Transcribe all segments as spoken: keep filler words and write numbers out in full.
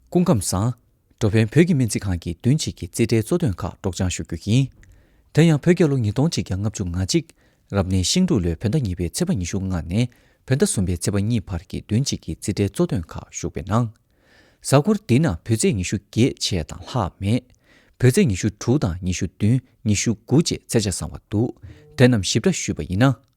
སྐུ་ཁམས་བཟང་། འགྲོ་ཕན་བོད་ཀྱི་སྨན་རྩིས་ཁང་གི་བདུན་གཅིག་གི་རྩིས་ཁྲའི་གཙོ་དོན་ཁག་སྒྲོག་སྦྱང་ཞུ་རྒྱུ་ཡིན། དེ་ཡང་བོད་རྒྱལ་ལོ་ཉིས་སྟོང་གཅིག་བརྒྱ་ལྔ་བཅུ་ང་གཅིག་རབ་གནས་ཤིང་འབྲུག་ལོའི་བོད་ཟླ་གཉིས་པའི་ཚེས་པ་ཉི་ཤུ་ལྔ་ནས་བོད་ཟླ་གསུམ་པའི་ཚེས་པ་གཉིས་བར་གྱི་བདུན་གཅིག་གི་རྩིས་ཁྲའི་གཙོ་དོན་ཁག་ཞུགས་པའི་ནང་། གཟའ་འཁོར་འདི་ན་བོད་ཚེས་ཉི་ཤུ་བརྒྱད་བྱས་དང་ལྷག་མེད། བོད་ཚེས་ཉི་ཤུ་དྲུག་དང་ཉི་ཤུ་བདུན། ཉི་ཤུ་དགུ་བཅས་ཚེས་ཆ་བཟང་བ་འདུག་དེ་རྣམས་ཞིབ་ཕྲ་ཞུས་པ་ཡིན་ན།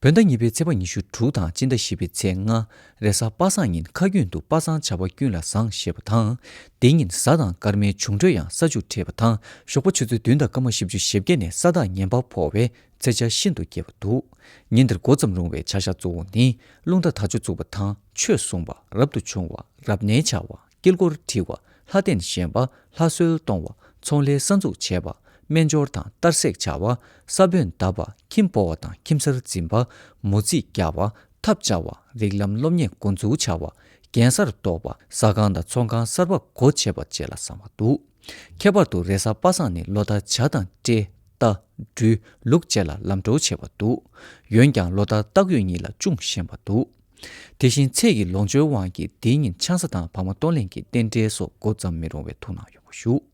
བོད་ཟླ་གཉིས་པའི་ཚེས་པ་ཉི་ཤུ་དྲུག་དང་སྤྱི་ཟླ་བཞི་པའི་ཚེས་ལྔ། རེས་གཟའ་པ་སངས་ཉིན་ཁ་རྒྱུན་དུ་པ་སངས་བྱ་བ་ཀུན་ལ་བཟང་ཞེས་པ་དང་། དེ་ཉིན་གཟའ་དང་སྐར་མའི་འབྱུང་འཕྲོད་ཡང་ས་བཅུ་འཕྲད་པ་དང་། ཞོགས་པ་ཆུ་ཚོད་བདུན་དང་སྐར་མ་བཞི་བཅུ་ཞེ་བརྒྱད་ནས་ས་བདག་ངན་པ་འཕོ་བའི་ཚེས་ཆ་ཤིན་ཏུ་དགྱེས་པ་འདུག་ཉིན་དེར་འགོ་ཙམ་རུང་བའི་བྱ་བཞག་གཙོ་བོ་ནི། རླུང་རྟ་དར་ལྕོག་བཙུགས་པ་དང་ཆོས་གསུང་བ། རབ་ཏུ་བྱུང་བ། རབ་གནས་བྱ་བ། དཀྱིལ་འཁོར་འབྲི་བ། ལྷ་རྟེན་བཞེངས་པ། ལྷ་གསོལ་གཏོང་བ། ཚོང་ལས་གསར་འཛུགས་བྱས་པ། སྨན་སྦྱོར་དང་གཏར་སྲེག་བྱ་བ། ས་བོན་བརྡབ་པ། ཁྱིམ་སྤོ་བ་དང་ཁྱིམ་གསར་འཛིན་པ། མོ་རྩིས་རྒྱག་པ། ཐབ་བཅའ་བ། རིགས་ལམ་སློབ་གཉེར་འགོ་འཛུགས་བྱ་བ། རྒན་གསར་གཏོགས་པ། ཟ་ཁང་དང་ཚོང་ཁང་གསར་པ་སྒོ་ཕྱེ་བ་བཅས་ལ་བཟང་བ་འདུག་ཁྱད་པར་དུ་རེས་གཟའ་པ་སངས་ནི་ལོ་ཟླ་བྱ་དང་སྤྲེལ། རྟ། སྦྲུལ། ལུག་བཅས་ལ་ལམ་འགྲོ་བྱེད་པ་འདུག་ཡོན་ཀྱང་ལོ་ཟླ་སྟག་ཡོས་གཉིས་ལ་ཅུང་ཞན་པ་འདུག་དེ་བཞིན་ཚེས་ཀྱི་ལོངས་སྤྱོད་དབང་གིས་འདིའི་ཉིན་ཆང་ས་དང་བག་མ་གཏོང་ལེན་གྱི་རྟེན་འབྲེལ་སོགས་འགོ་བརྩམས་མི་རུང་བའི་ཐུགས་སྣང་ཡོང་བ་ཞུ།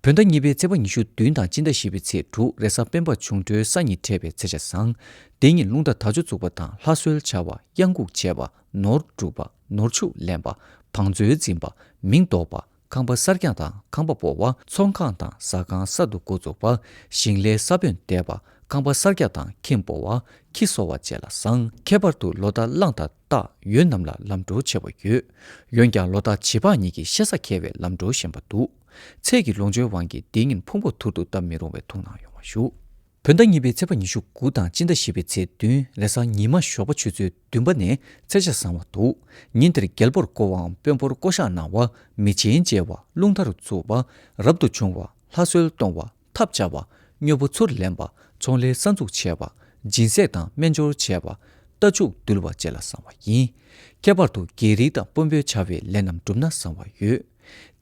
བོད་ཟླ་གཉིས་པའི་ཚེས་པ་ཉི་ཤུ་བདུན་དང་སྤྱི་ཟླ་བཞི་པའི་ཚེས་དྲུག་རེས་གཟའ་སྤེན་པ་འབྱུང་འཕྲོད་གཟའ་ཉིན་འཕྲད་པའི་ཚེས་ཆ་བཟང་། འདིའི་ཉིན་རླུང་རྟ་དར་ལྕོག་བཙུགས་པ་དང་ལྷ་གསོལ་བྱ་བ། གཡང་འགུགས་བྱས་པ། ནོར་སྒྲུབ་པ། ནོར་ཕྱུགས་ལེན་པ། བང་མཛོད་འཛིན་པ། མིང་འདོགས་པ། ཁང་པ་གསར་རྒྱག་དང་ཁང་པ་སྤོ་བ། ཚོང་ཁང་དང་ཟ་ཁང་གསར་དུ་འགོ་འཛུགས་པ། ཞིང་ལས་ས་བོན་འདེབས་པ། ཁང་པ་གསར་རྒྱག་དང་ཁྱིམ་སྤོ་བ། ཁྱི་གསོ་བ་བཅས་ལ་བཟང་། ཁྱད་པར་དུ་ལོ་ཟླ་གླང་དང་སྟག་ཡོས་རྣམས་ལ་ལམ་འགྲོ་ཆེ་བ་ཡོད། ཡོན་ཀྱང་ལོ་ཟླ་བྱི་ཕག་གཉིས་ཀྱི་ཤེ་ས་འཁེལ་བའི་ལམ་འགྲོ་ཞན་པ་འདུག་ཚེས་ཀྱི་ལོངས་སྤྱོད་དབང་གིས་འདིའི་ཉིན་ཕུང་པོ་ཐུར་དུ་བཏབ་མི་རུང་བའི་ཐུགས་སྣང་ཡོང་བ་ཞུ། བོད་ཟླ་གཉིས་པའི་ཚེས་པ་ཉི་ཤུ་དགུ་དང་སྤྱི་ཟླ་བཞི་པའི་ཚེས་བདུན་རེས་གཟའ་ཉི་མ་ཞོགས་པ་ཆུ་ཚོད་བདུན་པ་ནས་ཚེས་ཆ་བཟང་བ་འདུག་ཉིན་དེར་རྒྱལ་པོར་བསྐོ་བའམ་དཔོན་པོར་བསྐོ་བཞག་གནང་བ། མི་ཆེན་མཇལ་བ། རླུང་རྟར་འཛུགས་པ། རབ་ཏུ་བྱུང་བ། ལྷ་གསོལ་གཏོང་བ། ཐབ་བཅའ་བ། དངོས་པོ་ཚུར་ལེན་པ། ཚོང་ལས་གསར་འཛུགས་བྱས་པ། སྦྱིན་སྲེག་དང་སྨན་སྦྱོར་བྱས་པ། རྟ་ཕྱུགས་འདུལ་བ་བཅས་ལ་བཟང་བ་ཡིན། ཁྱད་པར་དུ་རྒྱལ་རིགས་དང་དཔོན་པོའི་བྱ་བའི་ལས་རྣམས་བསྒྲུབས་ན་བཟང་བ་ཡོད།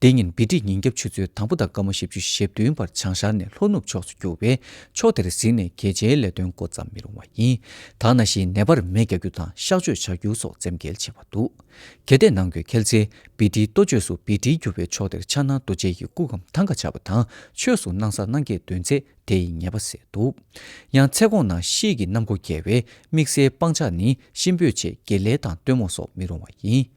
དེ་ཉིན་བི་ཏི་ཉིན་རྒྱབ་ཆུ་ཚོད་དང་པོ་དང་སྐར་མ་བཞི་བཅུ་ཞེ་བདུན་བར་བྱང་ཤར་ནས་ལྷོ་ནུབ་ཕྱོགས་སུ་རྒྱུག་པས་ཕྱོགས་དེར་གཟིགས་ནས་གལ་ཆེའི་ལས་དོན་འགོ་བརྩམ་མི་རུང་བ་ཡིན། ད་ནང་བཞིན་ནད་པར་མེ་རྒྱག་རྒྱུ་དང་གཤག་བཅོས་བྱ་རྒྱུ་སོགས་རྩེད་འགེལ་བྱེད་པ་འདུག་གལ་ཏེ་ནང་སྒོས་ཁྱེད་ཚོས་བི་ཏི་ལྟོ་ཆས་སུ་བི་ཏི་རྒྱུ་བའི་ཕྱོགས་དེར་ཕྱག་ན་རྡོ་རྗེ་ཡི་སྐུ་ཁམས་ཐང་ག་ཆགས་པ་དང་ཆོས་སུ་སྣང་ས་སྣང་སྐྱེས་འདོན་ཚེ་དེ་ཡི་ཉེས་པ་སེལ་འདུག་ཡང་ཚེ་གོང་ན་ཤེལ་གྱི་གནམ་སྒོ་བརྒྱད་པས་དམིགས་བསལ་སྤང་བྱ་ནི་གཤིན་པོའི་ཆེད་དགེ་ལས་དང་སྟོན་མོ་སོགས་མི་རུང་བ་ཡིན།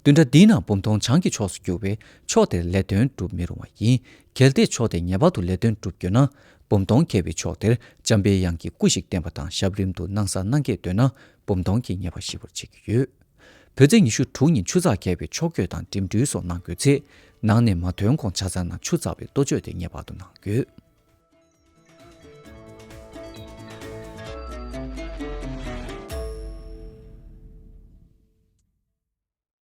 བདུན་ཕྲག་འདིའི་ནང་འབུམ་སྟོང་བྱང་གི་ཕྱོགས་སུ་རྒྱུག་པས་ཕྱོགས་དེར་ལས་དོན་སྒྲུབ་མི་རུང་བ་ཡིན། གལ་ཏེ་ཕྱོགས་དེ་ངེས་པར་དུ་ལས་དོན་སྒྲུབ་དགོས་ན། འབུམ་སྟོང་འཁེལ་བའི་ཕྱོགས་དེར་འཇམ་པའི་དབྱངས་ཀྱི་སྐུ་ཞིག་བསྟེན་པ་དང་ཞབས་རིམ་དུ་སྣང་ས་སྣང་སྐྱེས་འདོན་ན་འབུམ་སྟོང་གི་ཉེས་པ་ཞི་བར་བྱེད་ཀྱི་ཡོད། བོད་ཚེས་ཉི་ཤུ་དྲུག་ཉིན་ཆུ་ཚགས་འཁེལ་བའི་ཕྱོགས་བསྐྱོད་དང་འགྲིམ་འགྲུལ་སོགས་གནང་དགོས་ཚེ། ནང་ནས་མ་ཐོན་གོང་ཇ་ཚང་ནང་ཆུ་བཙགས་པའི་ལྟོ་ཆས་དེ་ངེས་པར་དུ་གནང་དགོས།